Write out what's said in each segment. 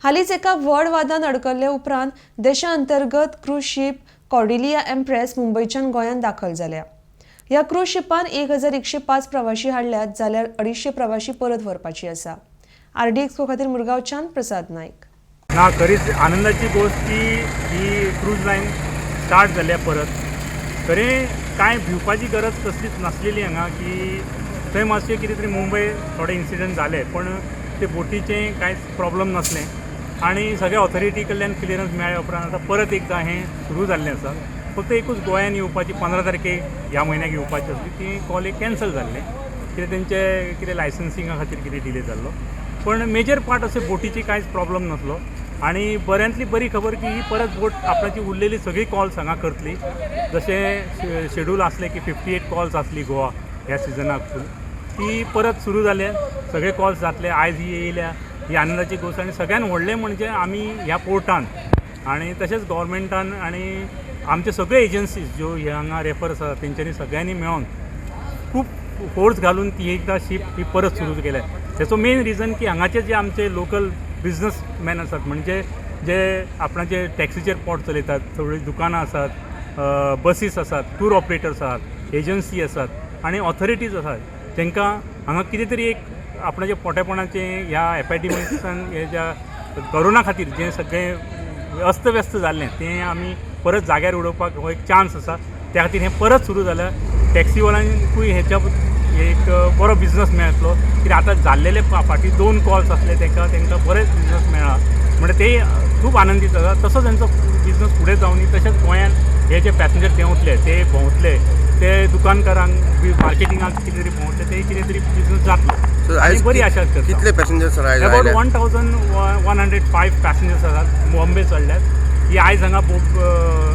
हालींच एका व्हड वादान अडकल्ले उपरांत देशा अंतर्गत क्रूज शीप कॉर्डिलिया एम्प्रेस मुंबयच्यान गोंयांत दाखल जाल्या. ह्या क्रूज शिपान 1105 प्रवाशी हाडल्यात, जाल्यार 250 प्रवाशी परत व्हरपाची आसा. आरडीएक्स खातीर मुरगांवच्यान प्रसाद नायक. ना, खरीच आनंदाची गोश्ट की ही क्रूज लायन स्टार्ट जाल्या परत. खरें कांय भिवपाची गरज कसलीच नासलेली हांगा, की थंय मातशें कितें तरी मुंबय थोडे इन्सिडंट जाले, पण ते बोटीचें कांयच प्रॉब्लम नासलें आनी सगळ्या ऑथॉरिटी कडल्यान क्लियरन्स मेळ्ळ्या उपरांत आतां परत एकदां हें सुरू जाल्लें आसा. फक्त एकूच, गोंयान येवपाची 15 तारखेक ह्या म्हयन्याक येवपाची आसली, ती कॉल एक कॅन्सल जाल्लें. कितें तेंचे कितें लायसन्सिंगा खातीर कितें डिले जाल्लो, पण मेजर पार्ट अशें बोटीची कांयच प्रॉब्लम नासलो. आनी बऱ्यांतली बरी खबर की ही परत बोट आपणाची उरलेली सगळी कॉल्स हांगा करतली. जशें शेड्यूल आसलें की 58 कॉल्स आसली गोवा ह्या सिजनाक फूल, ती परत सुरू जाल्या. सगळे कॉल्स जातले. आयज ही येयल्या, ही आनंदाची गोश्ट. आनी सगळ्यान व्हडलें म्हणजे आमी ह्या पोर्टान आनी तशेंच गव्हर्मेंटान आनी आमचे सगळे एजन्सीज ज्यो हे हांगा रेफर आसा, तेंच्यांनी सगळ्यांनी मेळोन खूब फोर्स घालून ती एकदां शीप ही परत सुरू केल्या. तेचो मेन रिजन की हांगाचे जे आमचे लोकल बिजनसमॅन आसात, म्हणजे जे आपणाचे टॅक्सीचेर पोट चलयतात, थोडीं दुकानां आसात, बसीस आसात, टूर ऑपरेटर्स आसात, एजन्सी आसात आनी ऑथॉरिटीज आसात, तांकां हांगा कितें तरी एक आपणाचे पोटेपणाचें ह्या एपिडेमिक्सान, हेज्या कोरोना खातीर जें सगळें अस्तव्यस्त जाल्लें, तें आमी परत जाग्यार उडोवपाक हो एक चान्स आसा. त्या खातीर हें परत सुरू जाल्यार टॅक्सीवाल्यांकूय हेच्या एक बरो बिजनस मेळटलो. कित्याक आतां जाल्लेले फाटीं दोन कॉल्स आसले तांकां, तांकां बरेच बिजनस मेळ्ळा, म्हणजे ते खूब आनंदीत आसा. तसोच तेंचो बिजनस फुडें जावनी. तशेंच गोंयान हे जे पॅसेंजर देंवतले, ते भोंवतले, ते दुकानकारांक बी मार्केटिंगाक कितें तरी भोंवतले, ते कितें तरी बिजनस जातलो. सर, आनी आयज बरी आशा करता. कितले पॅसेंजर सर आयज अबाउट आयले? 1105 पॅसेंजर्स आसात, बॉम्बे चडल्यात. ही आयज हांगा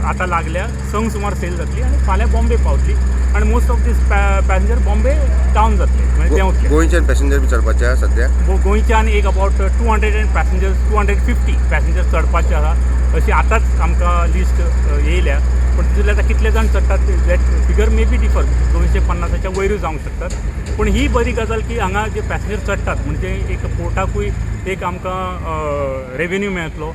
आतां लागल्या, 6ंक सुमार सेल जातली आनी फाल्यां बॉम्बे पावतली आनी most of these passenger Bombay down जातले, म्हणजे देंवतले. गोंयच्यान पॅसेंजर बी चडपाचे आहा सध्या? गोंयच्यान एक about 200 and passengers, 250 passengers चडपाचे आसा अशी आतांच आमकां लिस्ट येयल्या. पूण तितूंतले आतां कितले जाण चडटात, that figure may be differ, 250च्या वयरूय जावंक शकतात. पूण ही बरी गजाल की हांगा जे पॅसेंजर चडटात, म्हणजे एक पोर्टाकूय एक आमकां रेवेन्यू मेळटलो.